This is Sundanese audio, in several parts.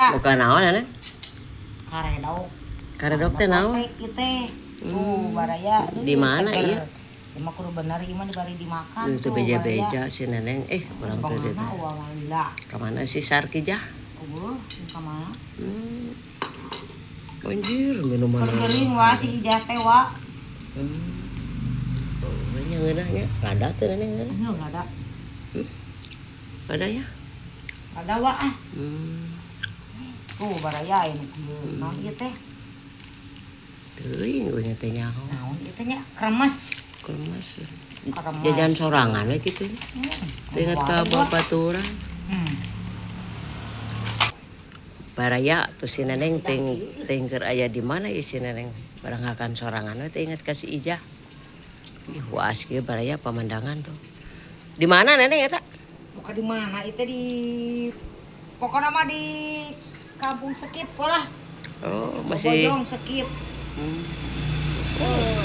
Bukan naon, Neneng? Karedok. Karedok teh naon? Ieu teh. Tuh, baraya. Di mana ieu? Ieu mah kudu bener ieu mah dibari dimakan. Itu beja-beja si Neneng. Eh, urang teh teh. Ka mana si Sarki jah? Eueuh, ka mana? Anjir, minuman. Gering wa si Ijah teh wa. Oh, nya ngeunah nya. Lada teh, Neneng? Nya lada. Lada ya? Lada wa ah. Tuh baraya ini kieu. Naon ieu teh? Teuing euy teh nyaho. Naon ieu teh nya? Kremes. Kremes. Kremes. Jajan sorangan we kitu. Teu inget ka babaturan. Baraya tuh si Neneng ting ting keur aya di mana ya si Neneng, barang hakan sorangan we teu inget ka si Ijah. Ih, waas kieu baraya pemandangan tuh. Di mana Neneng eta? Bukan di mana itu, di pokoknya mah di Kampung Sekip lah. Oh, masih Bojong Sekip. Oh.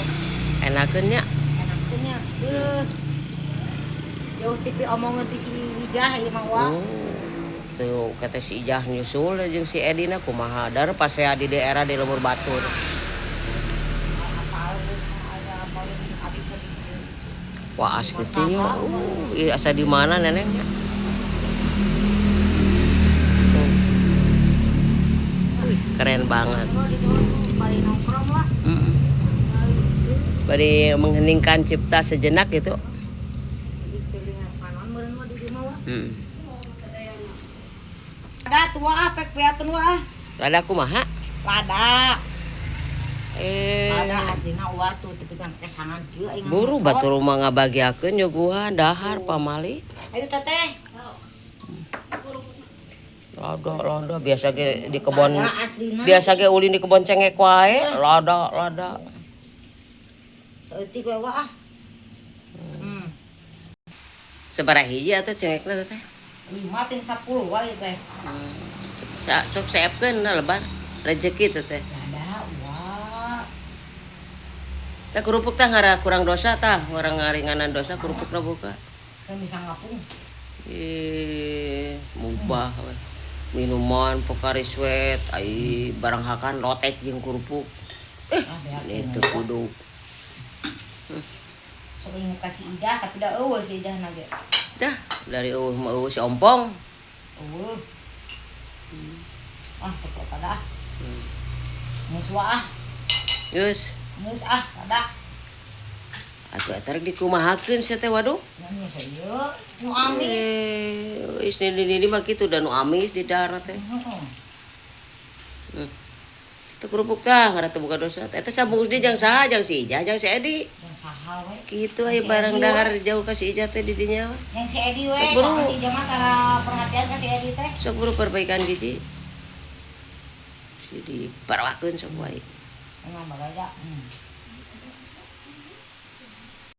Enakeun nya. Enakeun nya. Jauh ti omongan ti si Ijah ieu mah wa. Oh. Tuh kata si Ijah nyusul jeung si Edina kumaha dar pas saya di daerah di lembur batur. Waas gitu nya. Oh, ieu asa di mana Nenengnya? Tuh. Wih, keren banget. Bari mengheningkan cipta sejenak gitu. Lada tua ah, pek beakeun wa ah. Lada kumaha? Lada. Eh. Lada aslina wa tuh tapi kan kesangan kieu aing. Buru batur mah ngabagiakeun nyuguhan dahar pamali. Ayo teteh. Lada, lada biasa ge di kebon. Lada aslina. Biasa ge ulin di kebon cengek wae, lada, lada. Saeutik we wa ah. Sabaraha hiji atuh cengekna teh? 5 ting 10 wae teh. Sok seepkeun na lebar rezeki teh teh. Lada wa. Tah kerupuk tah ngara kurang dosa tah, ngurang ngaringanan dosa kerupukna buka. Kan bisa ngapung. Ih, mubah we. Minuman Pocari Sweat, ai barang hakan lotek jeung kerupuk. Eh, itu kudu. Sok inget ka si Ijah tapi da eueuh si Ijah na ge. Dah, dari eueuh mah eueuh si Ompong. Eueuh. Ah, teu pada ah. Geus wa ah. Geus. Geus ah, pada. Atuh eta rek dikumahakeun sia teh, waduh. Nya geus ieu, nu amis. Eh, geus nini-nini mah kitu da nu amis di daharna teh. Heeh. Teu kerupuk tah ngara teu boga dosa. Eta sabungkus deui jang saha? Jang si Ijah, jang si Edi? Jang saha we? Kitu aya barang dahar jauh ka si Ijah teh di dinya mah. Yang si Edi we, Sok buru. sok si Ijah mah tara perhatian ka si Edi teh. Sok buru perbaikan gizi. Si diparwakeun sok wae. Emang baraya.